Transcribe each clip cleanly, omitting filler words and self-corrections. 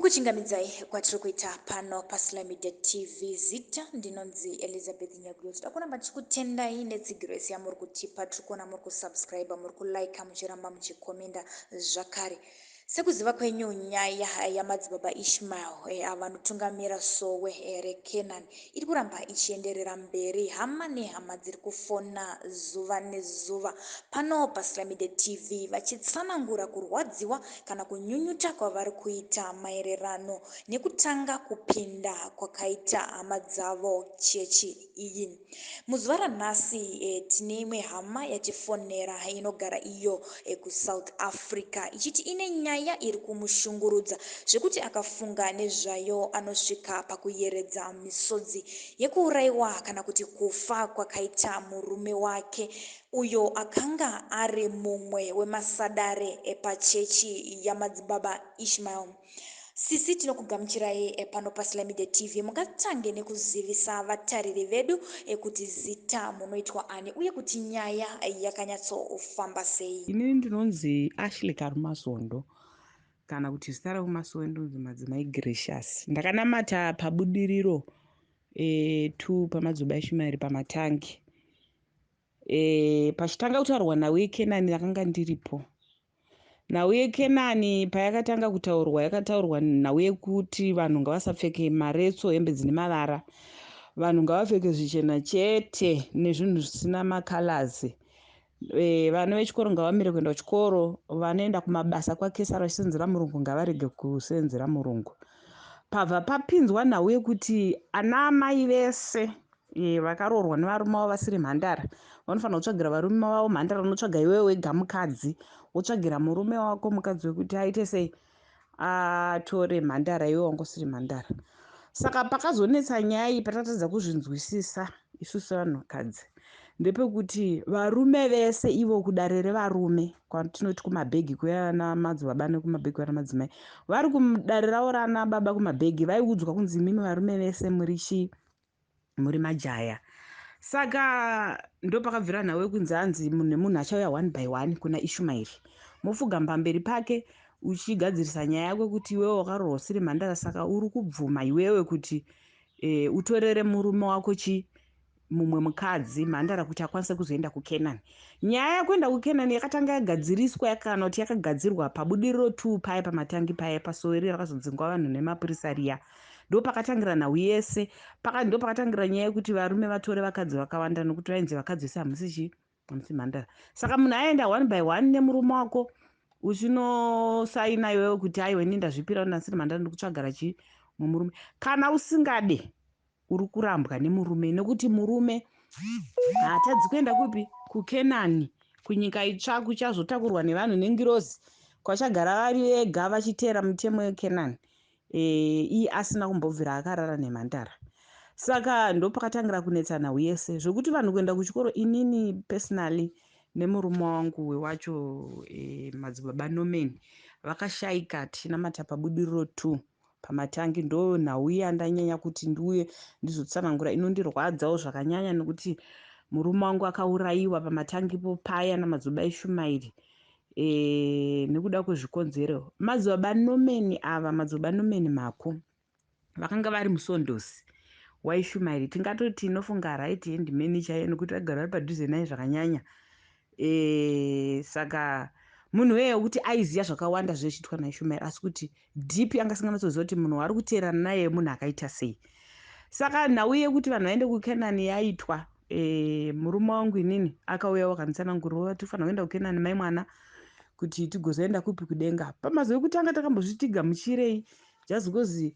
Kukuchingamidzai kwatiri kuita pano paSly Media TV. Zita ndinonzi Elizabeth Nyaguyo. Toda kuramba tichikutendai netsigiro yese yamuri kutipa. Tiri kuona muri kusubscribe, muri kulike, muchiramba muchikomenda zvakare. Sekuziva kwenyu nyaya yamadzibaba Ishmael vanotungamira sowe reCanaan iri kuramba ichienderera mberi. Hama nehama dziri kufona zuva nezuva pano paSly Media TV vachitsanangura kurwadziwa kana kunyunyuta kwavari kuita maererano nekutanga kupinda kwakaita hama dzavo chechi iyi. Muzuva ranhasi tine imwe hama yatifonera inogara iyo kuSouth Africa ichiti ine nyaya iri kumushungurudza zvekuti akafunga nezvayo anosvika pakuyeredza misodzi yekuuraiwa kana kuti kufa kwakaita murume wake uyo akanga ari mumwe wemasadare epachechi yamadzibaba Ishmael. Sisi tinokugamuchirai pano paSly Media TV. Mungatange nekuzivisa vatariri vedu kuti zita munoitwa ani uye kuti nyaya yakanyatsofamba sei. Inini ndinonzi Ashley Karumazondo kana kuti zita rekumasowe ndinonzi Madzimai Gracious. Ndakanamata pabudiriro 2 paMadzibaba Ishumairi pamatangi. Pachitanga kutaurwa nhau yeKenani ndakanga ndiripo. Nhau yeKenani payakatanga kutaurwa yakataurwa nhau yekuti vanhu ngavasapfeke maretso hembe dzine mavara. Vanhu ngavapfeke zvichena chete nezvinhu zvisina macolors. Vana vechikoro ngavamire kuenda kuchikoro, vanoenda kumabasa kwaKesari vachisenzera murungu ngavarege kusenzera murungu. Pabva papinzwa nhau yekuti ana amai vese vakaroorwa nevarume vavo vasiri mhandara vanofanira kutsvagira varume vavo mhandara. Unotsvaga iwewe wega mukadzi, wotsvagira murume wako mukadzi wekuti aite sei, atore mhandara, iwe wanga usiri mhandara. Saka pakazonetsa nyaya iyi, patatadza kuzvinzwisisa isusu sevanhukadzi, ndepekuti varume vese ivo kudare revarume kwatinoti kumabhegi kuyana madzibaba nekumabhegi kuyana madzimai, vari kudare ravo rana baba kumabhegi, vaiudzwa kunzi imimi varume vese muri chii, muri majaya. Saka ndopakabvira nhau yekunzi hanzi munhu nemunhu achauya one by one kuna Ishumairi, mopfugama pamberi pake uchigadzirisa nyaya yako kuti iwewe wakaroorwa usiri mhandara, saka uri kubvuma iwewe kuti utorere murume wako chi mumwe mukadzi mhandara kuti akwanise kuzoenda kuKenani. Nyaya yekuenda kuKenani yakatanga yagadziriswa kana kuti yakagadzirwa pabudiriro 2 paya pamatangi paya pasoweri rakazodzingwa vanhu nemapurisa riya. Ndopakatangira nhau yese, ndopakatangira nyaya yekuti varume vatore vakadzi vakawanda nokuti vainzi vakadzi vese hamusi chii, hamusi mhandara. Saka munhu aenda one by one nemurume wako uchinosaina iwewe kuti aiwa ini ndazvipira kuti ndasiri mhandara, ndikutsvagara chii mumurume. Kana usingade uri kurambwa nemurume, nekuti murume haatadzi kuenda kupi, kuKenani, kunyika itsva kuchazotakurwa nevanhu nengirozi, kwachagara vari vega vachiteera mutemo weKenani, iye asina kumbobvira akarara nemhandara. Saka ndopakatangira kunetsa nhau yese zvokuti vanhu kuenda kuchikoro. Inini personally nemurume wangu wewacho madzibaba Norman vakashaika tichinamata pabudiriro 2 pamatangi. Ndo nhau yandanyanya kuti ndiuye ndizotsanangura, inondirwadzawo zvakanyanya nekuti murume wangu akaurayiwa pamatangipo paya namadzibaba Ishumairi nekuda kwezvikonzero. Madzibaba Norman ava, madzibaba Norman Mako, vakanga vari musondosi waIshumairi, tingatoti inofunga right hand man chaiyo nekuti vaigara vari padhuze naye zvakanyanya. Saka munhu weye wekuti aiziva zvakawanda zvechiitwa naIshumairi, asi kuti deep anga asinganatsoziva kuti munhu waari kuteerana naye munhu akaita sei. Saka nhau yekuti vanhu vaende kuKenani yaitwa, murume wangu inini akauya wakanditsanangurira tifanira kuenda kuKenani mai mwana kuti tigozoenda kupi, kudenga. Pamazuva ekutanga takambozviti gamuchirei just because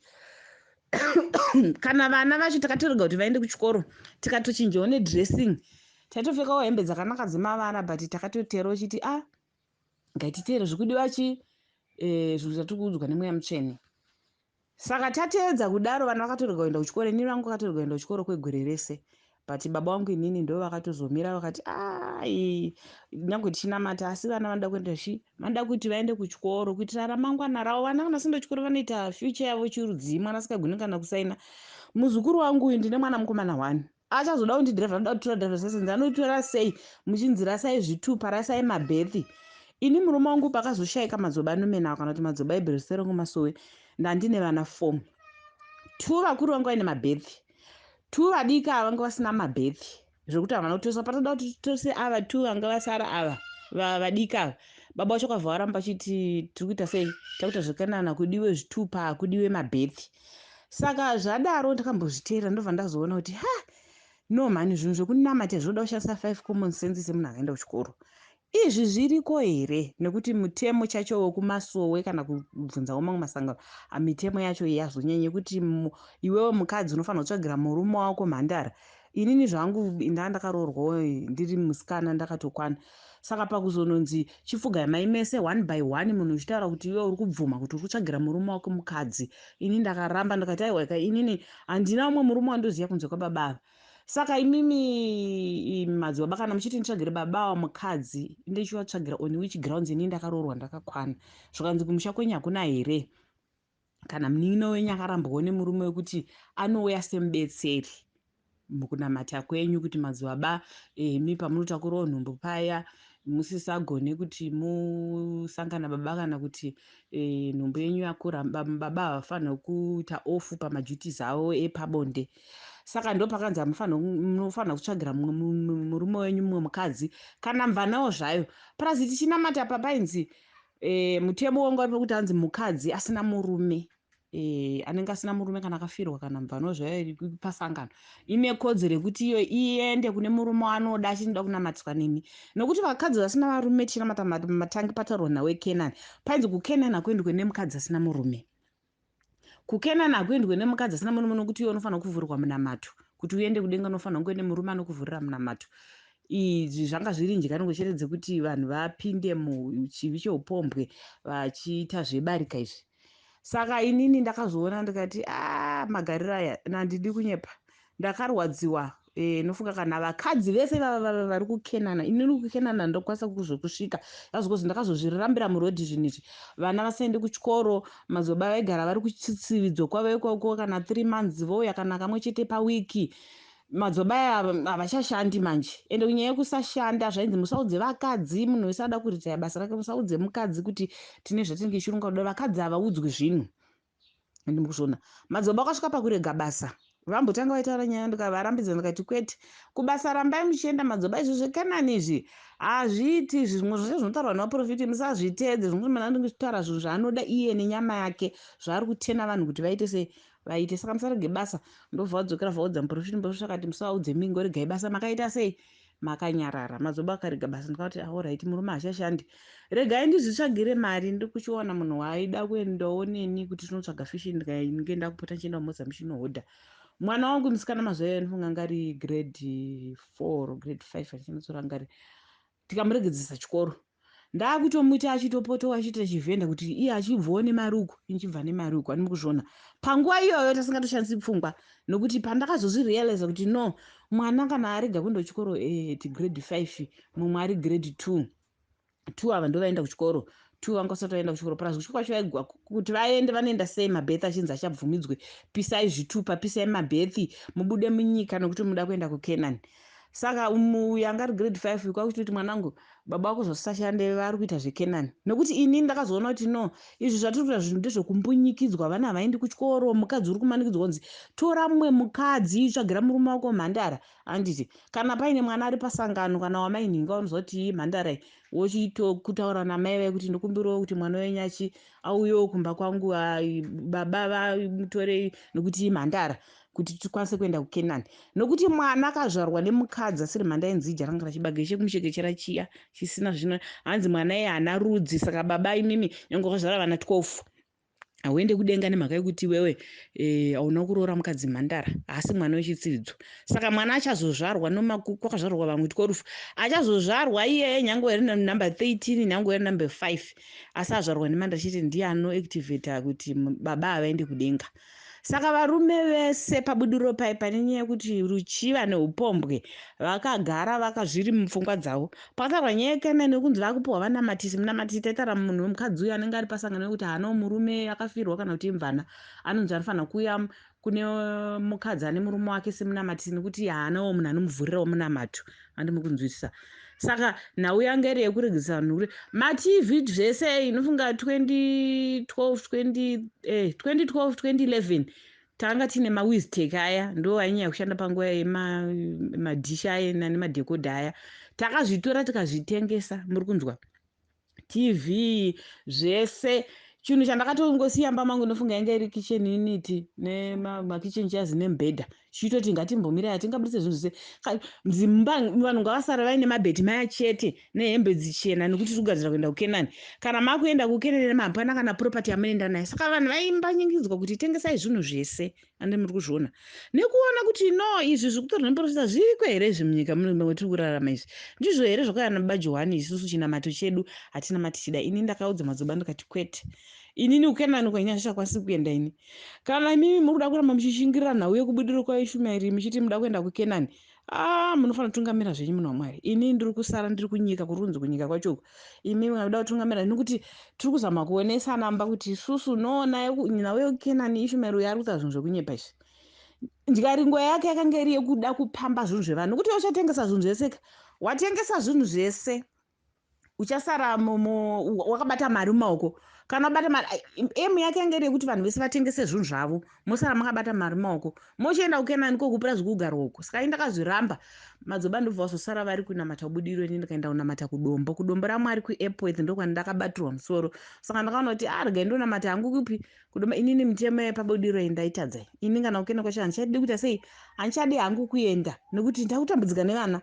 kana vana vacho takatorega kuti vaende kuchikoro, tikatochinjawo nedressing, taitopfekawo hembe dzakanaka dzemavara, but takatoterawo chiti a ngatiteere zvikudiwa chi zvinhu zvatiri kuudzwa nemweya mutsvene. Saka tateedza kudaro, vana vakatorega kuenda kuchikoro. Inini vangu vakatorega kuenda kuchikoro kwegore rese, but baba vangu inini ndo vakatozomira vakati ai nyange tichinamata asi vana vanoda kuenda chi, vanoda kuti vaende kuchikoro kuitira ramangwana ravo. Vana kana vasinda kuchikoro vanoita future yavo chirudzii? Mwana asingagoni kana kusaina. Muzukuru wangu uyu, ndine mwana mukomana one, achazoda kundidhiraivha, anoda kutora driver's license, anotora sei muchinzi rasai zvitupa, rasai mabhethi? Ini murume wangu pakazoshayika madzibaba Norman avo kana kuti madzibaba eBeruserongo Masowe. Ndandine vana 4. 2 vakuru vanga vaine mabirth, 2 vadiki ava vanga vasina mabirth, zvekuti havana kutoswa. Patoda kuti tose ava 2 vanga vasara ava vadiki ava, baba vacho kwabva varamba vachiti tiri kuita sei, takuita zvakanana, kudiwe zvitupa, kudiwe mabirth. Saka zvadaro ndakambozviteera, ndobva ndazoona kuti ha, no mhani, zvinhu zvekunamata zvinoda kushandisa 5 common sense semunhu akaenda kuchikoro. Izvi zviriko here? Nekuti mutemo chacho wekumasowe kana kubvunzawo mamwe masangano, mitemo yacho yazonyanya yekuti iwewe mukadzi unofanira kutsvagira murume wako mhandara. Inini zvangu ndaa ndakaroorwawo ndiri musikana ndakatokwana. Saka pakuzononzi chipfugai mai mese one by one, munhu uchitaura kuti iwe uri kubvuma kuti uri kutsvagira murume wako mukadzi, ini ndakaramba, ndikati aiwa ka, inini handina umwe murume wandoziva kunze kwababa ava. Saka imimi madzibaba, kana muchiti nditsvagire baba ava mukadzi, ndichivatsvagira on which grounds? Inini ndakaroorwa ndakakwana. Zvakanzi kumusha kwenyu hakuna here kana munin'ina wenyu akarambwawo nemurume wekuti anouya semubetseri mukunamata kwenyu, kuti madzibaba emi pamunotakurawo nhumbu paya musisagone kuti musangana baba, kana kuti nhumbu yenyu yakura, baba havafaniri kuita off pamaduties avo epabonde. Saka ndo pakanzi munofanira kutsvagira murume wenyu mumwe mukadzi kana mvanawo zvayo. Purazi tichinamata pa painzi mutemo wanga uri pekuti hanzi mukadzi asina murume, anenge asina murume kana akafirwa kana mvanawo zvayo iri pasangano, ine kodzero yekuti iyo iende kune murume waanoda achinoda kunamatiswa nemi. Nokuti vakadzi vasina varume tichinamata matangi pataurwa nawe Kenani, painzi kuKenani hakuendwe nemukadzi asina murume. KuKenani hakuendwe nemukadzi asina murume, nokuti iwe unofanira kuvhurirwa munamato. Kuti uende kudenga unofanira kunge nemurume anokuvhurira munamato. Izvi zvanga zviri njikanungo chete dzekuti vanhu vapinde muchivi cheupombwe vachiita zvebarika izvi. Saka inini ndakazoona ndikati a, magariro aya nandidi kunyepa, ndakarwadziwa. Nofunga kana vakadzi vese vari kuKenana, inini kuKenana ndokwanisa kuzokusvika azvikozi ndakazozvirambira murodhi zvinhu izvi. Vana vasaende kuchikoro, madzibaba vaigara vari kuchitsividzo kwavo ikoko, kana 3 months vouya kana kamwe chete pawiki. Madzibaba aya havachashandi manje, ende kunyaya yekusashanda zvainzi musaudze vakadzi. Munhu wese ada kuritaya basa rake, musaudze mukadzi kuti tine zvatinenge ichirunga kuda. Vakadzi havaudzwi zvinhu, ende mukuzviona madzibaba akasvika pakurega basa. Vambotanga vaitaura nyaya, ndikavarambidza, ndikati kwete, kubasa rambai muchienda madzibaba. Izvi zveKenani izvi hazviiti izvi. Zvimwe zvose zvinotaurwa nevaprofiti musazviteedze. Zvimwe munhu anenge achitaura zvinhu zvaanoda iye nenyama yake, zvaari kutena vanhu kuti vaite sei, vaite. Saka musarege basa. Ndobva vadzokera, vaudza muprofiti. Muprofiti akati musaudze mingo, regai basa. Makaita sei? Makanyarara. Madzibaba akarega basa. Ndikati alright, murume haachashandi, regai ndizvitsvagire mari. Ndikuchiwana munhu waaida kuendawo neni kuti tinotsvaga fishi, ndinge ndakupota ndichienda kuMozambique chinohodha. Mwana wangu musikana mazuva iyoyo ndinofunga anga ari grade 4, grade 5, achinatsorangari. Tikamuregedzesa chikoro, ndaakutomuita achitopotowa achiita chivhenda kuti iye achibvawo nemari uku, inchibva nemari uku. Ani mukuzviona panguva iyoyo tasingatoshandisi pfungwa, nokuti pandakazozvirealiza kuti no, mwana kana arega kuenda kuchikoro ti grade 5, mumwe ari grade 2, 2 ava ndo vaenda kuchikoro, 2 vanga vasati vaenda kuchikoro. Purazi kuchikoro kwacho vaigwa kuti vaende, vanoenda sei mabirth achinzi achabvumidzwe? Pisai zvitupa, pisai mabirth, mubude munyika nokuti muda kuenda kuKenani. Saka uyu anga ari grade 5 kwakuchitoti, mwanangu, baba vako zvasashande, vari kuita zveKenani. Nokuti ini ndakazoona kuti no, izvi zvatiri kuita zvinhu ndezvekumbunyikidzwa. Vana havaendi kuchikoro, mukadzi uri kumanikidzwa kunzi tora mumwe mukadzi, tsvagira murume wako mhandara. Handiti kana paine mwana ari pasangano kana wamaininga unoziva kuti iyi mhandara, wochitokutaura namai vai kuti ndokumbirawo kuti mwana wenyu achi auyewo kumba kwangu, baba vamutorei nokuti imhandara, kuti tikwanise kuenda kuKenani. Nokuti mwana akazvarwa nemukadzi asiri mhanda inzija ranga rachibage chekumuchekechera chiya chisina zvino, hanzi mwana iye haana rudzi. Saka baba imimi, nyange wakazvara vana 12, hauende kudenga nemhaka yekuti iwewe hauna kuroora mukadzi mhandara, haasi mwana wechitsidzo. Saka mwana achazozvarwa kwakazvarwa vamwe 12, achazozvarwa iyeye nyange iri number 13, nyange iri number 5, asi azvarwa nemhandara chete ndiye anoactivata kuti baba havaende kudenga. Saka varume vese pabudiro pai pane nyaya yekuti ruchiva neupombwe vakagara vakazviri mupfungwa dzavo. Pakataurwa nyaya yekana nekunzi vakupiwa vanamatisi, munamatisi taitaura munhu wemukadzi uyu anenge ari pasangano yekuti haanawo murume, akafirwa kana kuti imvana, anonzi anofanira kuuya kune mukadzi ane murume wake semunamatisi, nekuti haanawo munhu anomuvhurirawo munamato. Andimi kunzwisisa? Saka nhau yanga iri yekuregesa vanhu kuti maTV zvese. Inofunga 2012, 2012, 2011 tanga tiine maWiztech aya, ndo ainyanya kushanda panguva yemadhishi aya nemadecoder aya. Takazvitora tikazvitengesa, muri kunzwa? TV zvese. Chinhu chandakatongosiya mba mangu, inofunga yanga iri kitchen unit nemakitchen chairs nemubhedha. Chichitoti ngatimbomirai, hatingabudise zvinhu zvese dzimba. Vanhu ngavasara vaine mabheti maya chete nehembe dzichena, nekuti tiri kugadzira kuenda kuKenani. Kana makuenda kuKenani, hapana kana property yamunoenda nayo. Saka vanhu vaimbanyikidzwa kuti tengesai zvinhu zvese. Ande muri kuzviona nekuona kuti no, izvi zviri kutorwa nemuprofita zviriko here izvi munyika matiri kurarama? Izvi ndizvo here zvakauya nababa Johani? Isusu chinamato chedu hatina matichida. Ini ndakaudza madzibaba ndikati, "Kwete, inini kuKenani kwenyu handichakwanisi kuenda ini. Kana imimi muri kuda kuramba muchishingirira nhau yekubudiriro kwaIshumairi, muchiti muda kuenda kuKenani, a munofanira kutungamira zvenyu, munhu waMwari. Ini ndiri kusara ndiri kunyika kuri kunzi kunyika kwachoko. Imi muda kutungamira, nekuti tiri kuzama kuonesana mba kuti isusu no, nhau yekuKenani, Ishumairi uyo ari kuita zvinhu zvekunyepa izvi. Ndyaringo yake yakanga iri yekuda kupamba zvinhu zvevanhu, nekuti uchatengesa zvinhu zvese ka, watengesa zvinhu zvese, uchasara wakabata mari mumaoko. Kana wabata mari, emu yake yange iri yekuti vanhu vese vatengese zvinhu zvavo, mosara makabata mari mumaoko, mochienda kuKenani kokupira zvekugara uko. Saka ini ndakazviramba. Madzibaba ndobva vazosara vari kunamata kuBudiriro, ini ndikaenda kunamata kuDombo, kuDombo raMwari kuEpworth, ndokwandakabatirwa musoro. Saka ndakaona kuti a, regai ndonamata hangu kupi? Kudombo. Inini mitemo yepaBudiriro iyi ndaitadza ini. Kana kukenda kwacho handichadi kuita sei, handichadi hangu kuenda, nekuti ndakutambudzika nevana.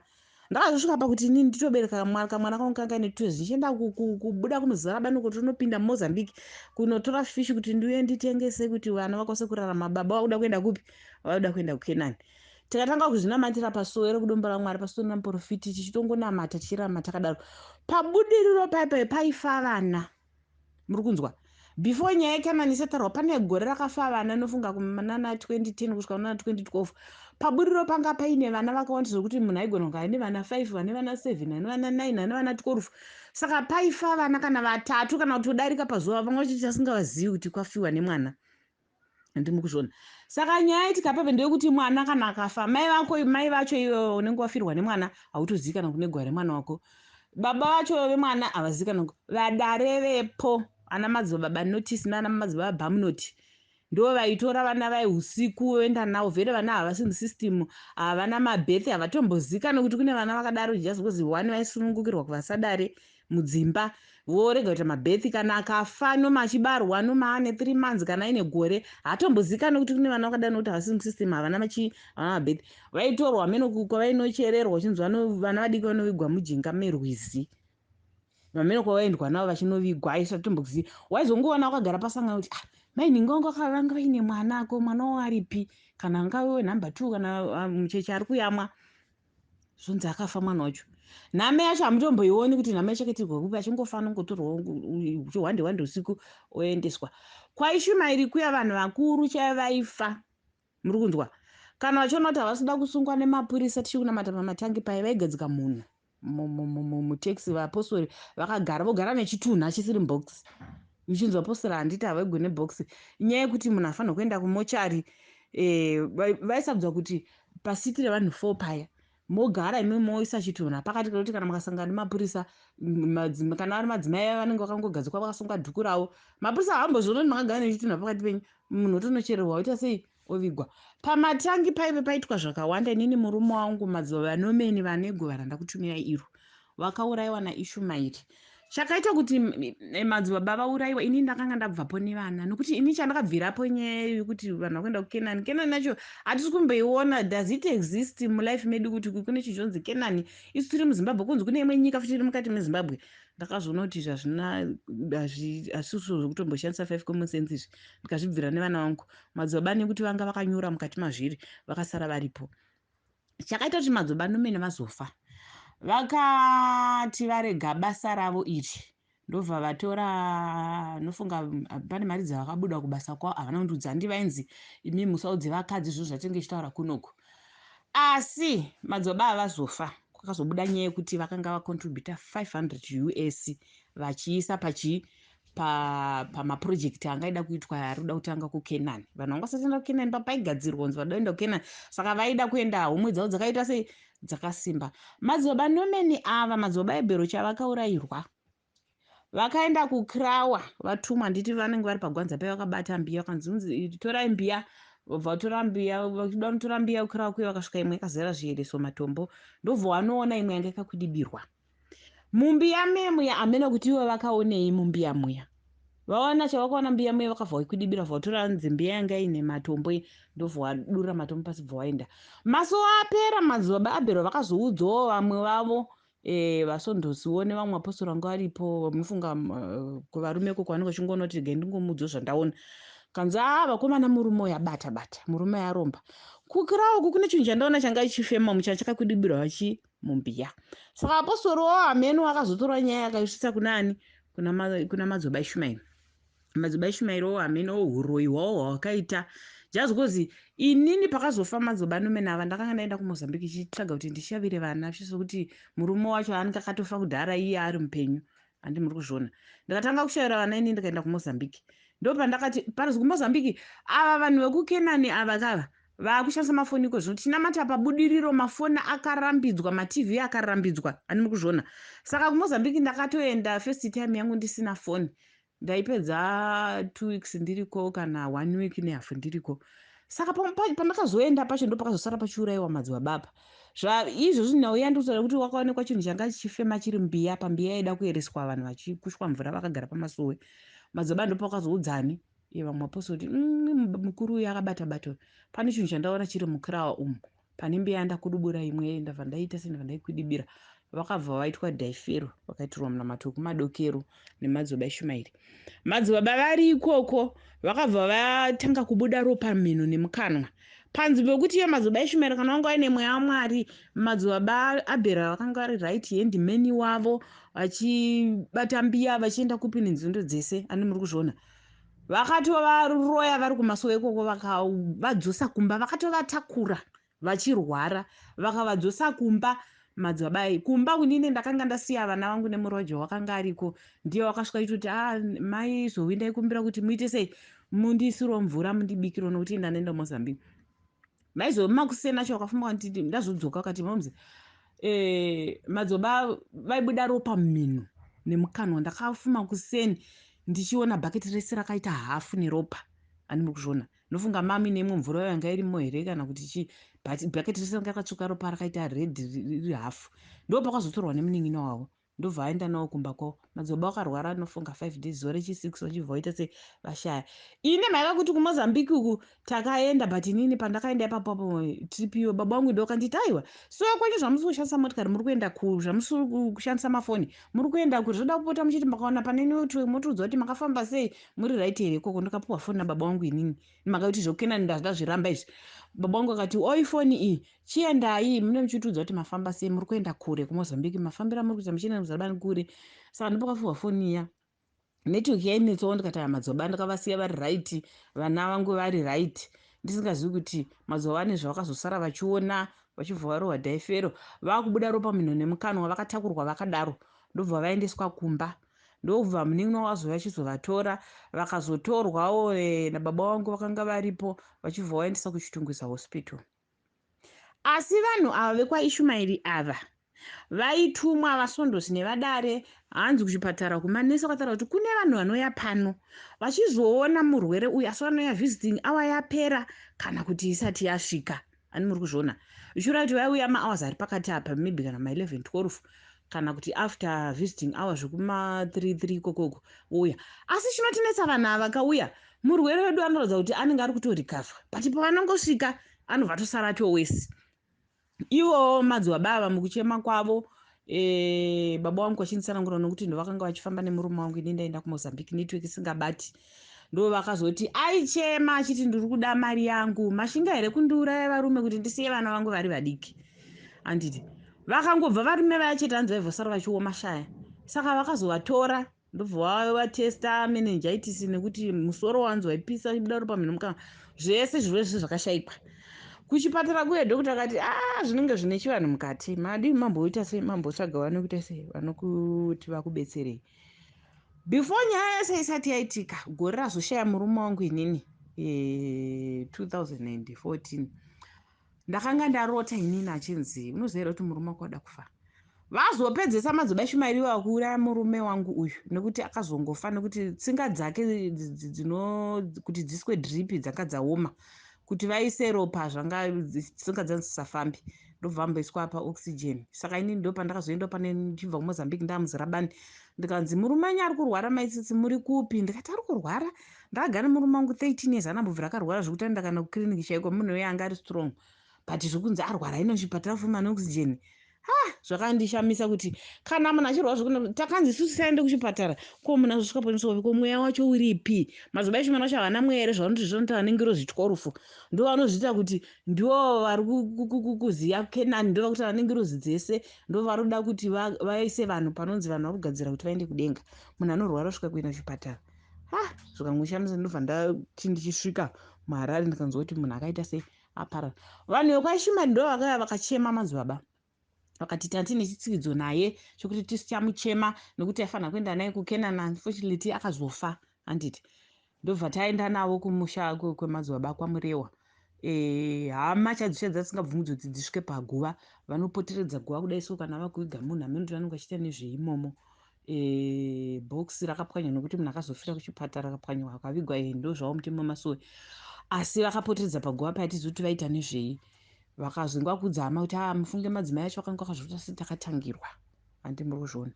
Ndakazosvika pakuti inini nditobereka kamwana kangu kanga ine 2, ndichienda kubuda kuMuzarabani kuti unopinda muMozambique kunotora fishi kuti ndiuye nditengese kuti vana vakwanise kurarama. Baba vakuda kuenda kupi? Vakuda kuenda kuKenani. Tikatanga kuzvinamatira pasowe rekuDombo raMwari, pasowe namuprofiti, tichitongonamata, tichirama takadaro. PaBudiriro paipai paifa vana, muri kunzwa? Before nyaya yeKenani isataurwa, pane gore rakafa vana, nofunga kunana 2010 kusvika kunana 2012. PaBudiriro panga paine vana vakawanda zvokuti munhu aigona kunge aine vana 5, vane vana 7, vane vana 9, vane vana 12. Saka paifa vana kana vatatu kana kutodarika pazuva, vamwe vachiti asingavazivi kuti kwafiwa nemwana. Ndimi kuzviona? Saka nyaya itikapapa ndeyekuti mwana kana akafa, mai vako, mai vacho, iwe unenge wafirwa nemwana, hautozivi kana kune gwara remwana wako. Baba vacho vemwana havazivi kana vadare vepo. Ana madzibaba Notice nana madzibaba Bamunoti ndo vaitora vana vai usiku voenda navo. Vhele vana havasi musystem, havana mabirth, havatombozikanwa kuti kune vana vakadaro, just because one vaisunungukirwa kuvasadare mudzimba, vorega kuita mabirth. Kana akafa noma achibarwa, noma ane 3 months kana aine gore, haatombozikanwa kuti kune vana vakadaro, nokuti havasi musystem, havana machi, havana mabirth. Vaitorwa meno kwavainochererwa, uchinzi vana vadiki vanovigwa mujinga merwizi, vamene kwavaendwa navo vachinovigwa, aisatomboziva. Waizongoona wakagara pasangano kuti, "Ah, mai nhingi wangu vanga vaine mwana, ko mwana wavo aripi?" Kana angave wenumber 2 kana mucheche ari kuyamwa, zvonzi akafa mwana wacho. Nhame yacho hamutomboioni kuti nhame yacho yakaitirwa kupi, achingofa anongotorwa chihwande hwande usiku oendeswa kwaIshumairi kuya. Vanhu vakuru chaivo vaifa, muri kunzwa? Kana vachiona kuti havasida kusungwa nemapurisa, tichiri kunamata pamatangi pai, vaigadzika munhu mutaxi, vapostori vakagara, vogara nechitunha chisiri mubhokisi. Uchinzi vapostori handiti havaigwe nebhokisi. Inyaya yekuti munhu afanira kuenda kumochari, vaisarudzwa kuti pasiti revanhu 4 paya mogara imi, moisa chitunha pakati, kuti kana mukasangana nemapurisa, kana vari madzimai vanenge vakangogadzikwa vakasunga dhuku ravo, mapurisa havambozviona kuti makagara nechitunha pakati penyu. Munhu otonochererwa, oita sei, ovigwa. Pamatangi paive paitwa zvakawanda. Inini murume wangu, madzibaba Nomeni vane guva randakutumirai iro, vakaurayiwa naIshumairi. Chakaita kuti madzibaba vaurayiwa, ini ndakanga ndabvapo nevana, nokuti ini chandakabvirapo nyaya yekuti vanhu vakuenda kuKenani. Kenani yacho hatisi kumboiona. Does it exist mulife medu kuti kune chinhu chonzi Kenani? Isu tiri muZimbabwe, kunzi kune imwe nyika futi iri mukati meZimbabwe. Ndakazoona kuti izvi hazvina, hazvisizvo zvekutomboshandisa five common sense izvi. Ndikazvibvira nevana vangu. Madzibaba, nekuti vanga vakanyura mukati mazviri, vakasara varipo. Chakaita kuti madzibaba Nomene vazofa, vakati varega basa ravo iri, ndobva vatora, nofunga pane mari dzavakabuda kubasa kwavo, havana kundiudza. Handi vainzi imi musaudze vakadzi zvinhu zvatinge ichitaura kunoku. Asi madzibaba havazofa, kwakazobuda nyaya yekuti vakanga vacontributa 500 US vachiisa pachii. Pamaprojecti anga aida kuitwa, ari kuda kutanga kuKenani, vanhu vanga vasati enda kuKenani, papaigadzirwa kunzi vada kuenda kuKenani. Saka vaida kuenda, homwe dzavo dzakaita sei? Dzakasimba. Madzibaba Nomeni ava, madzibaba eBhero, chavakaurayirwa, vakaenda kukrawa vatumwa. Handiti vanenge vari pagwanza pai, vakabata mbiya, vakanzi, "Torai mbiya." Vabva vatora mbiya, vachida kunotora mbiya kukrawa kuye, vakasvika imwe yakazara zviyereso, matombo. Ndobva vanoona imwe yanga yakakwidibirwa mumbiya memuya. Hamene kuti ivo vakaonei mumbiya muya. Vaona chavakaona mbiya muya, vakabva vaikwidibira, bva vatora nzimbiya yanga ine matombo, ndobva vadurura matombo pasi, bva vaenda. Mazuva apera, madzibaba Abhero vakazoudzawo vamwe vavo, vasondosiwo nevamwe apostori vanga varipo. Munofunga kuvarume ikoko vanenge vachingoona kuti gai ndingomuudzawo zvandaona. Kanzi, "A, vakomana, murume uyu abata bata, murume aromba. Kukira uku kune chinhu chandaona changa chichifema mucha chakakwidibirwa vachi mumbiya." Saka apostori wavo hameno akazotora nyaya, akaisvitsa kuna ani? Kuna madzibaba Ishumaeri. Madzibaba Ishumaeri wo hameno uroyi hwavo hwavakaita, just because inini pakazofa madzibaba Nomeni ava, ndakanga ndaenda kuMozambique ichitsvaga kuti ndishavire vana, zvisokuti murume wacho anenge akatofa kudhara, iye ari mupenyu. Handi muri kuzviona? Ndikatanga kushavira vana ini, ndikaenda kuMozambique. Ndo pandakati parizi kuMozambique, ava vanhu vekuKenani ava kava vaakushandisa mafoni iko zvino. Tinamata pabudiriro, mafoni akarambidzwa, maTV akarambidzwa. Ani muri kuzviona? Saka kuMozambique ndakatoenda first time yangu ndisina foni. Ndaipedza 2 weeks ndiriko, kana one week nehafu ndiriko. Saka pandakazoenda pacho, ndo pakazosara pachiurayiwa madzibaba. Izvozvi nhau yandikutaura kuti wakaonekwa chinhu changa chichifema chiri mbiya, pambiya yaida kuereswa vanhu vachikushwa mvura vakagara pamasuwe. Madzibaba ndopakazoudzani vamwe vapostori kuti, mukuru uyu akabata bata, pane chinhu chandaona chiri mukirawa umu, pane mbiya yandakudubura imwe, ndabva ndaita se ndabva ndaikwidibira." Vakabva vaitwa dhaifero, vakaitirwa munamato wekumadokero nemadzibaba Ishumairi. Madzibaba vari ikoko vakabva vatanga kubuda ropa mhino nemukanwa. Panzvimbo yekuti iyo madzibaba Ishumairi kana vanga vaine mweya waMwari, madzibaba Abhera vakanga vari right hand man wavo, vachibata mbiya, vachienda kupi nenzindo dzese. Ani muri kuzviona? Vakatovaroya vari kumasuo ikoko, vakavadzosa kumba, vakatovatakura vachirwara, vakavadzosa kumba madzibaba ai. Kumba kunini ndakanga ndasiya vana vangu nemurojo wakanga ariko, ndiye wakasvika achitoti, "A, ah, mai Zowi, ndaikumbira kuti muite sei, mundiisiro mvura, mundibikiro, nokuti ndanenda Mozambique." Maizovi makuseni acho wakafamba kanditi ndazodzoka, akati, "Momzi, madzibaba vaibuda ropa mumhino nemukanwa. Ndakafuma kuseni ndichiona bhaketi rese rakaita hafu neropa." Ani muri kuzviona? Nofunga mami neimwe mvura yanga irimo here kana kuti chii, but bhaketi rese ranga rakatsvuka ropa, rakaita red, riri hafu. Ndo pakazotorwa nemunin'ina wavo, ndobva aenda nawo kumba kwavo. Madzibaba vakarwara, nofunga 5 days, zuva rechi6 vachibva vaita se vashaya. Ine mhaka kuti kuMozambique uku takaenda, but inini pandakaenda ipapo trip iyo, baba vangu ndo vakanditi, "Aiwa, so kwenyu zvamusi kushandisa motikari, muri kuenda ku zvamusi kushandisa mafoni, muri kuenda kuri, zvoda kupota muchiti makaona pane network motiudza kuti makafamba sei, muri right here ikoko." Ndikapiwa foni nababa vangu inini, mhaka kuti zvokenani ndazviramba izvi. Baba vangu akati, "Oi, foni iyi, chiendai mune muchitiudza kuti mafamba sei, muri kuenda kure kuMozambique, mafambiro amuri kuita muchienda muzarabani kure." Saka ndopakapiwa foni iya, network yainetsawo. Ndikati, "Aya madzibaba ndakavasiya vari right, vana vangu vari right." Ndisingazivi kuti madzibaba ane zvavakazosara vachiona, vachibva varohwa dhaifero, vakubuda ropa mhino nemukanwa, vakatakurwa vakadaro, ndobva vaendeswa kumba. Ndobva munin'ina wazouya achizovatora. Vakazotorwawo nababa vangu vakanga varipo, vachibva vaendesa kuChitungwiza Hospital. Asi vanhu ava vekwaIshumairi ava vaitumwa vasondosi nevadare, hanzi kuchipatara kumanesi vakataura kuti kune vanhu vanouya pano vachizoona murwere uyu, asi vanouya visiting hour yapera kana kuti isati yasvika. Ani muri kuzviona? Zvichireva kuti vaiuya mahours ari pakati apa, maybe kana ma11, 12, kana kuti after visiting hour zvekuma3, 3 ikokoko ouya. Asi chinotinetsa, vanhu ava vakauya, murwere wedu anoratidza kuti anenge ari kutorecover, but pavanongosvika anobva atosara atowesi. Ivowo madzibaba ava mukuchema kwavo, baba vangu vachinditsanangura, nokuti ndovakanga vachifamba nemurume wangu, ini ndaenda kuMozambique, network isingabati. Ndo vakazoti aichema achiti, "Ndiri kuda mari yangu. Mashinga here kundiuraya varume kuti ndisiye vana vangu vari vadiki?" Anditi vakangobva varume vaya chete, hanzi vaivhosara vachioma shaya. Saka vakazovatora, ndobva vatesta meningitis, nekuti musoro wanzi waipisa, ibuda ropa mhino mukanwa, zvese zvirwere zvese zvakashayikwa. Kuchipatara kuye doctor akati, "A, zvinenge zvine chivanhu mukati. Madi mamboita sei, mambotsvaga vanokuita sei, vanokuti vakubetserei." Before nyaya yese isati yaitika, gore razoshaya murume wangu inini, 2014, ndakanga ndarota inini achinzi, unoziva here kuti murume wako wada kufa? Vazopedzesa madzibaba Ishumairi iwayo kuuraya murume wangu uyu, nekuti akazongofa nekuti tsinga dzake kuti dziswe drip dzanga dzaoma, kuti vaise ropa zvanga tsinga dzanzi dzisafambi, ndobva vamboiswa paoxygen. Saka inini ndo pandakazoenda pane ndichibva kuMozambique, ndamuzirabani, ndikanzi murume anyu ari kurwara, maitsitsi muri kupi? Ndikati ari kurwara? Ndakagara nemurume wangu 13 years, anambobvira akarwara zvekuti aenda kana kukliniki chaiko. Munhu uye anga ari strong, but zvekunzi arwara ino chipatara fuma neoxygen, ha, zvakandishamisa kuti kana munhu achirwara zvekuti takanzi isusu tisaende kuchipatara, ko munhu azosvika poniswa, ko mweya wacho uripi? Madzibaba Ishmael acho havana mweya here? Zvavanoti zvinoita vanenge 12, ndo vanozviita kuti ndo vari kuziva Kenani, ndo vakuti vane ngirozi dzese, ndo varoda kuti vaise vanhu panonzi vanhu vari kugadzira kuti vaende kudenga. Munhu anorwara kusvika kuenda kuchipatara, ha, zvikangoshamisa. Ndobva ndati ndichisvika muHarare, ndikanzwa kuti munhu akaita sei, aparara. Vanhu vekwaIshmaeri ndo vakauya vakachema madzibaba, vakati tati nechitsikidzo naye chokuti tisichamuchema nekuti aifanira kuenda naye kuKenani. Unfortunately akazofa, handiti? Ndobva taenda navo kumusha kwemadzibaba kwaMurewa. Hama chaidzo chaidzo dzisingabvumidzwi kuti dzisvike paguva, vanopoteredza guva kudai. So kana vakuviga munhu, hamene kuti vanenge vachiita nezveimomo. Bhokisi rakapwanywa nekuti munhu akazofira kuchipatara, akapwanywa akavigwa. Ndo zvavo mutemo wemasowe, asi vakapoteredza paguva paya, tizivi kuti vaita nezvei. Vakazongwa kudza hama kuti a mufunge madzimai acho vakanga vakazvota setakatangirwa, handi muri kuzviona?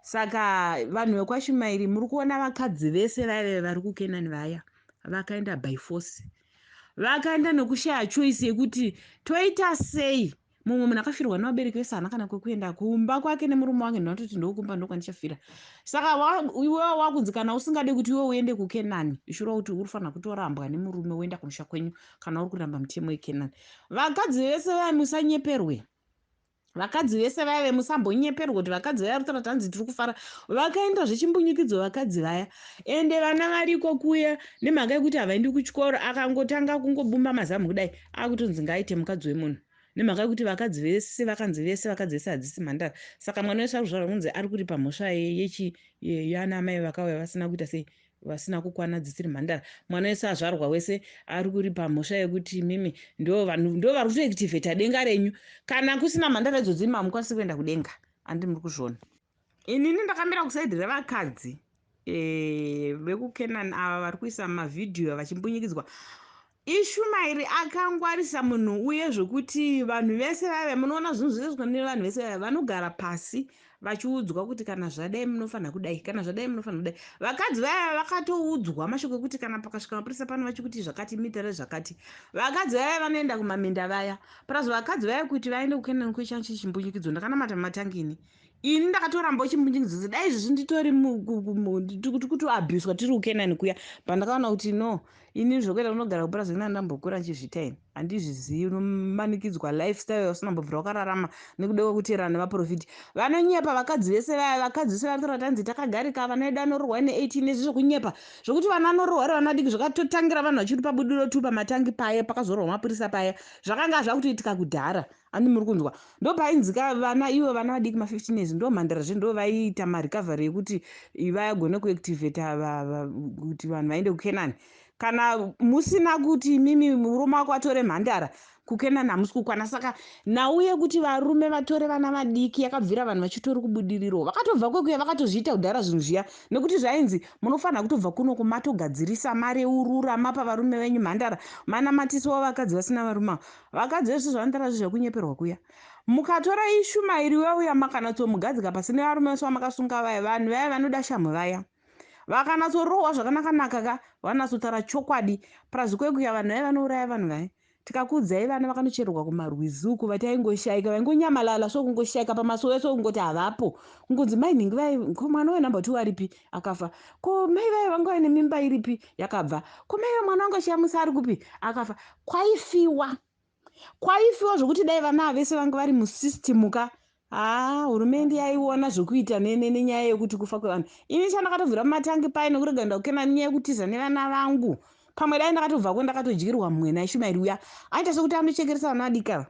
Saka vanhu vekwaShumairi, muri kuona vakadzi vese vaive vari kuKenani vaya vakaenda by force, vakaenda nekushaya choice yekuti toita sei. Mumwe munhu akafirwa nevabereki vese, haana kana kwekuenda kumba kwake nemurume wake, ndinototi ndokumba ndokwandichafira. Saka iwewo wakunzi kana usingade kuti iwe uende kuKenani, ishura kuti uri fanira kutorambwa nemurume, woenda kumusha kwenyu kana uri kuramba mutemo weKenani. Vakadzi vese vaya, musanyeperwe. Vakadzi vese vaya musambonyeperwa kuti vakadzi vaya rutaura tanzi tiri kufara. Vakaenda zvechimbunyikidzo vakadzi vaya, ende vana variko kuya nemhaka yekuti havaendi kuchikoro. Akangotanga kungobumba mazamu kudai, akutonzi ngaaite mukadzi wemunhu, nemhaka yekuti vakadzi vese vakanzi vese vakadzi vese hadzisi mhandara. Saka mwana wese ari kuzvarwa kunzi ari kuripa mhosva yechi yana mai vakauya vasina kuita sei, vasina kukwana, dzisiri mhandara. Mwana wese azvarwa wese ari kuripa mhosva yekuti mimi ndo vanhu ndo vari kutoactivata denga renyu. Kana kusina mhandara idzodzi, hamukwanisi kuenda kudenga, handi muri kuzviona? Inini ndakamira kuside revakadzi vekuKenani ava vari kuisa mavhidhiyo vachimbunyikidzwa. Ishumairi akangwarisa munhu uye zvokuti vanhu vese vaive, munoona zvinhu zvese nevanhu vese vaive vanogara pasi vachiudzwa kuti kana zvadai munofanira kudai, kana zvadai munofanira kudai. Vakadzi vaya vakatoudzwa mashoko ekuti kana pakasvika mapurisa pano vachikuti zvakati, mitare zvakati. Vakadzi vaya vanoenda kumaminda vaya purazi, vakadzi vaya kuti vaende kuKenani kwechanchi chimbunyikidzo. Ndakanamata mumatangini ini, ndakatoramba chimbunyikidzo. Dai izvozvi nditori kutoabhuswa tiri kuKenani kuya, pandakaona kuti no, ini zvokuenda kunogara kupurazi ina ndambokura nchizviita ini handizvizivi. Unomanikidzwa lifestyle yausina wakararama nekuda kwekuteerana nevaprofiti vanonyepa. Vakadzi vese vaya, vakadzi vese vanotaura tanzi takagarika, vana vedu vanorohwa ne18, nezvi zvokunyepa zvokuti vana vanorohwa ri vana vadiki, zvakatotangira vanhu vachiri pabudiro tu pamatangi paya pakazorwa mapurisa paya, zvakanga zvakutoitika kudhara, andi muri kunzwa? Ndo painzika vana ivo vana vadiki ma15 years, ndo mhandara zve, ndo vaiita marecovery ekuti vagone kuactivata kuti vanhu vaende kuKenani. Kana musina kuti mimi murume wako atore mhandara, kuKenani hamusi kukwana. Saka nhau yekuti varume vatore vana vadiki yakabvira vanhu vachitori kubudiriro, vakatobva kwekuya vakatozviita kudhara zvinhu zviya, nekuti zvainzi munofanira kutobva kunoku matogadzirisa, mareurura, mapa varume venyu mhandara, manamatisawo vakadzi vasina varume avo. Vakadzi vese zvavanotaura zvi zvekunyeperwa kuya. Mukatora Ishumairi weuya, makanatsomugadzika pasi nevarume vese vamakasunga vaya, vanhu vaya vanoda shamhu vaya vakanatsorohwa zvakanaka-naka ka, vanatsotaura chokwadi. Purazi kwekuya vanhu vaya vanouraya vanhu vaya, tikakuudzai vana vakanochererwa kumarwizi uku, vataingoshayika, vaingonyamalala so, kungoshayika pamasowe so, kungoti havapo, kungonzi mai nhingi vai, ko mwana wenumber 2 aripi? Akafa. Ko mai vai vanga vaine mimba iripi? Yakabva. Ko mai vemwana wangu achiyamusa ari kupi? Akafa. Kwaifiwa, kwaifiwa zvokuti dai vana ava vese vanga vari musystem ka, haa, hurumende yaiona zvokuita nenyaya yekuti kufa kwevanhu. Ini chandakatobvira mumatangi pai nekurega enda kukena nenyaya yekutiza nevana vangu. Pamwe dai ndakatobvako ndakatodyirwa mumwe naIshumairi uya, aita sekuti anochekeresa vana vadiki ava.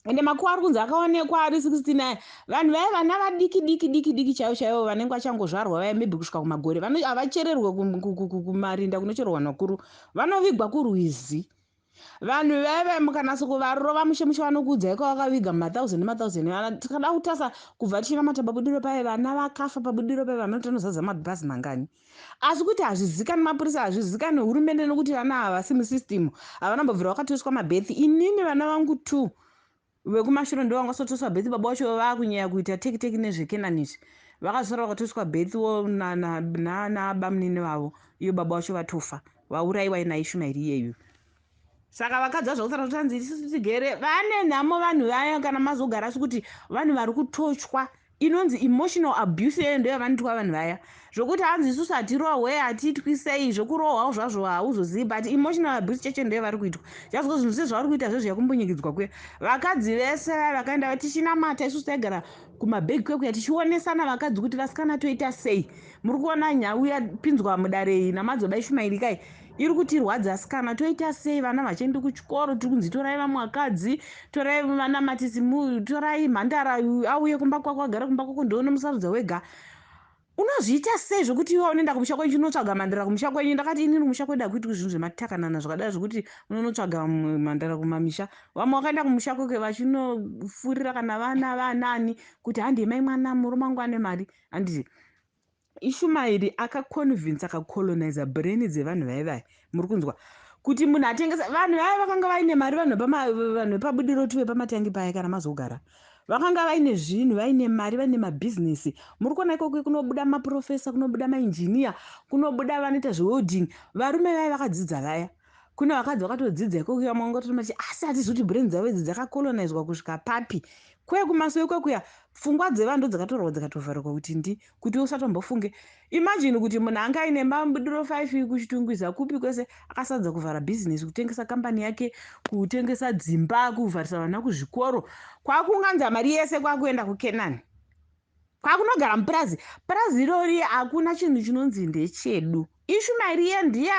Ende makuva ari kunzi akaonekwa ari 69. Vanhu vaya vana vadiki diki diki diki chaivo chaivo vanenge vachangozvarwa vaya, maybe kusvika kumagore, havachererwe kumarinda kunochererwa vanhu vakuru, vanovigwa kurwizi. Vanhu vaya vaya mukanatso kuvarova mushe mushe, vanokuudzai kwavakaviga mathousand nemathousand vana. Tikada kutasa kubva tichinamata pabudiro paye, vana vakafa pabudiro paye, vanoti vanozadza mabhazi mangani. Asi kuti hazvizikani mapurisa, hazvizikani hurumende, nekuti vana havasi musystem, havana mbobvira vakatoiswa mabirth. Inini vana vangu two vekumashure ndo vangasotoswa birth. Baba vacho vakunyanya kuita teki teki nezvekenani izvi, vakazosara vakatoiswa birthwo nabamunini vavo. Iyo baba vacho vatofa, vaurayiwa naIshumairi iyeyu. Saka vakadzi vazvakusara kutanzi isusu tigere vane nhamo. Vanhu vaya kana mazogara, asi kuti vanhu vari kutochwa, inonzi emotional abuse iyoyo ndo yavanoitwa vanhu vaya, zvokuti hanzi isusu hatirohwe, hatiitwi sei. Zvokurohwawo zvazvo hauzozivi, but emotional abuse cheche ndo yavari kuitwa. Chazvo zvinhu sezvavari kuita zvezvo yakumbunyikidzwa kuya, vakadzi vese vaya vakaenda tichinamata. Isusu taigara kumabhegi kwekuya tichionesana vakadzi kuti vasikana toita sei. Muri kuona nhau yapinzwa mudare iyi namadzibaba Ishumairi kai iri kutirwadza. Asikana toita sei? Vana vachienda kuchikoro, tiri kunzi torai vamwe vakadzi, torai vana matisi, torai mhandara auye kumba kwako, agare kumba kwako, ndoone musarudza wega. Unozviita sei zvokuti iwe unoenda kumusha kwenyu, unotsvaga mhandara kumusha kwenyu? Ndakati inini kumusha kwedu hakuitwi zvinhu zvematakanana zvakadai, zvokuti unonotsvaga mhandara kumamisha. Vamwe vakaenda kumusha kwekwe vachinofurira kana vana vanani kuti handei mai mwana, murume wangu ane mari, handiti? Ishumairi akaconvince, akacoloniza brain dzevanhu vaivai. Muri kunzwa kuti munhu atengesa vanhu vaya vakanga vaine mari, vanhu vepabudiro tu vepamatangi paya, kana mazogara, vakanga vaine zvinhu, vaine mari, vaine mabhizinesi. Muri kuona ikoko kunobuda maprofesa, kunobuda mainjiniya, kunobuda vanoita zvewelding, varume vaya vakadzidza vaya. Kune vakadzi vakatodzidza ikoko, vamwe asi hatizi kuti brain dzavo idzi dzakacolonizwa kusvika papi. Kwekumaso ikwekuya pfungwa dzevanhu ndo dzakatorwa, dzikatovharikwa kuti ndi kuti usatombofunge. Imagine kuti munhu anga aine mabudiro 5 kuChitungwiza kupi kwese, akasadza kuvhara bhizinesi, kutengesa kambani yake, kutengesa dzimba, kuvharisa vana kuzvikoro, kwakuunganza mari yese, kwakuenda kuKenani, kwakunogara mupurazi. Purazi irori hakuna chinhu chinonzi ndechedu. Ishumairi iye ndiye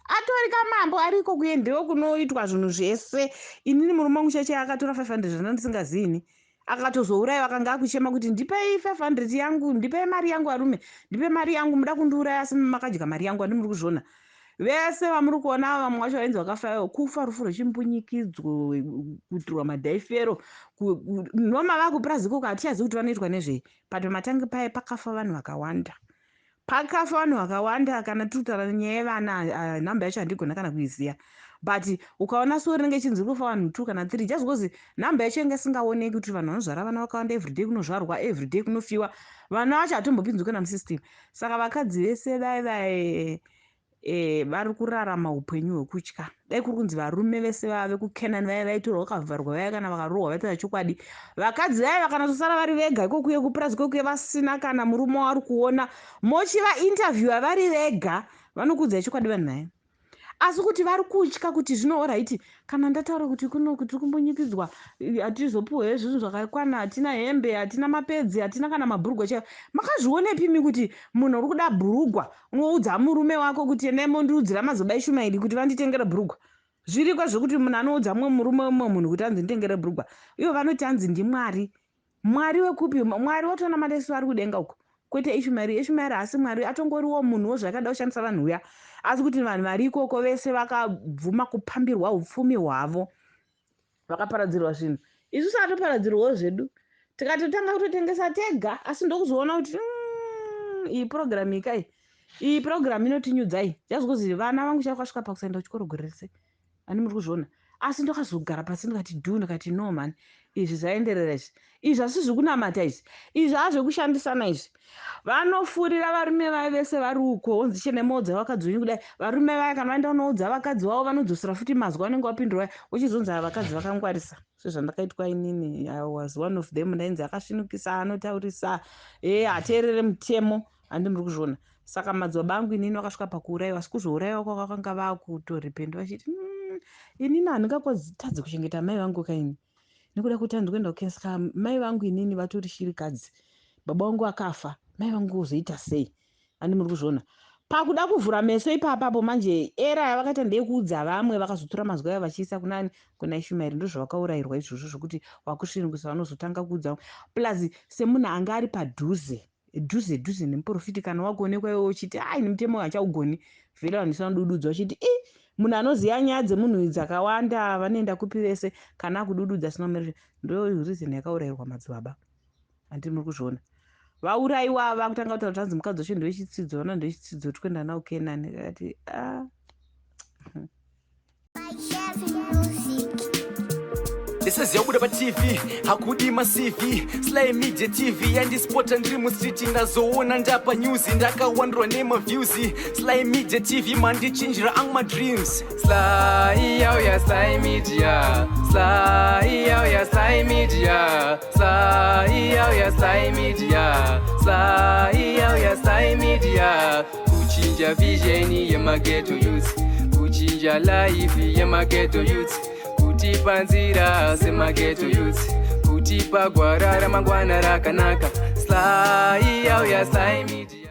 atori kamambo ariko kuye, ndiwo kunoitwa zvinhu zvese. Inini murume wangu cheche akatora 500 zvana ndisingazini, akatozourayiwa. Akanga akuchema kuti ndipei 500 yangu, ndipei mari yangu, varume, ndipe mari yangu, muda kundiuraya asi makadya mari yangu. Andi muri kuzviona vese vamuri kuona, vamwe vacho vainzi vakafa kufa rufu rwechimbunyikidzwo, kuitirwa madhaifero noma vakupurazi ikoko, hatichazivi kuti vanoitwa nezvei. But pamatangi paye pakafa vanhu vakawanda, pakafa vanhu vakawanda. Kana tiri kutaura nyaya yevana, nhamba yacho handigona kana kuiziva, but ukaona suo rinenge chinzi kufa vanhu two kana three, just because nhamba yacho inge isingaoneki, kuti vanhu vanozvara vana vakawanda everyday, kunozvarwa everyday, kunofiwa vana vacho hatombopinzwi kana musystem. Saka vakadzi vese vai vai vari kurarama upenyu hwekutya. Dai kuri kunzi varume vese vave kuKenani vaya vaitorwa vakavharwa vaya, kana vakarohwa vaitaura chokwadi, vakadzi vaya vakanatosara vari vega ikokuye kupurazi kwekuye, vasina kana murume wavari kuona, mochivainterviewa vari vega, vanokuudzai chokwadi vanhu vaya. Asi kuti vari kutya kuti zvino alright, kana ndataura kuti kuno tiri kumbunyikidzwa, hatizopuhwe zvinhu zvakakwana, hatina hembe, hatina mapedzi, hatina kana mabhurugwa chaivo. Makazvionepimi kuti munhu uri kuda bhurugwa unoudza murume wako kuti endai mondiudzira madzibaba Ishumairi kuti vanditengere bhurugwa? Zviriko zvekuti munhu anoudza mumwe murume wemumwe munhu kuti anzi nditengere bhurugwa? Ivo vanoti anzi ndimwari. Mwari wekupi? Mwari watoona madesu ari kudenga uko, kwete Ishumairi. Ishumairi haasi Mwari, atongoriwo munhuwo zvakada kushandisa vanhu uya. Asi kuti vanhu vari ikoko vese vakabvuma kupambirwa upfumi hwavo, vakaparadzirwa zvinhu. Isusu atoparadzirwawo zvedu, tikatotanga kutotengesa tega. Asi ndokuzoona kuti iyi purogiramu ikai, iyi purogiramu inotinyudzai, just kuzi vana vangu chakasvika pakusaenda kuchikoro gore rese. Ani muri kuzviona? Asi ndakazogara pasi ndikati dhu, ndikati no man, izvi zvaenderera izvi, izvi hasi zvekunamata izvi, izvi hazvekushandisana izvi. Vanofurira varume vaya vese vari uko, onzi chene moudza vakadzi venyu kudai. Varume vaya kana vaenda kunoudza vakadzi vavo, vanodzosera futi mazwi vanenge vapindura, uchizonzi ava vakadzi vakangwarisa. Sezvandakaitwa inini, I was one of them. Ndainzi akasvinukisa, anotaurisa, e hateerere mutemo. Handi muri kuzviona? Saka madzibaba angu inini vakasvika pakuurayiwa. Asi kuzourayiwa kwakakanga vakutoripenda vachiti inini handingakozitadzi kuchengeta mai vangu kaini, nekuda kuti handi kuenda kukensa. Saka mai vangu inini vatori shirikadzi, baba vangu vakafa, mai vangu vozoita sei? Handi muri kuzviona? Pakuda kuvhura meso ipapapo manje, era yavakaita ndeyekuudza vamwe, vakazotora mazwi ayo vachiisa kunani? Kuna Ishumaeri. Ndozvavakaurayirwa izvozvo, zvokuti wakusvinukisa vanozotanga kuudza vamwe. Plus semunhu anga ari padhuze dhuze dhuze nemuprofiti, kana wakuonekwa iwe uchiti, "Ai, nemutemo hachaugoni," vhele vanhu vanodududzwa vachiti, "I munhu anoziva nyaya dzemunhu dzakawanda, vanoenda kupi vese?" Kana akudududza asina kumerera, ndo reason yakaurayirwa madzibaba. Handiti muri kuzviona? Vaurayiwa vakutanga kutaura kuti hanzi mukadzi wacho ndewechitsidzo, vana ndewechitsidzo, tikuenda nawo Kenani. Akati a Ndisiziya kubuda paTV hakudi maCV. Sly Media TV yandispota ndiri mustreet, ndazoona ndapa news, ndakawandirwa nemaviews. Sly Media TV mandichinjira ang madreams. Sly yauya, Sly Media. Sly yauya, Sly Media. Sly yauya, Sly Media. Sly yauya, Sly Media. Kuchinja vision yemaghetto youth, kuchinja life yemaghetto youth, kutipa nzira semaghetto youth, kutipa gwara ramangwana rakanaka. Sly yauya, Sly Media.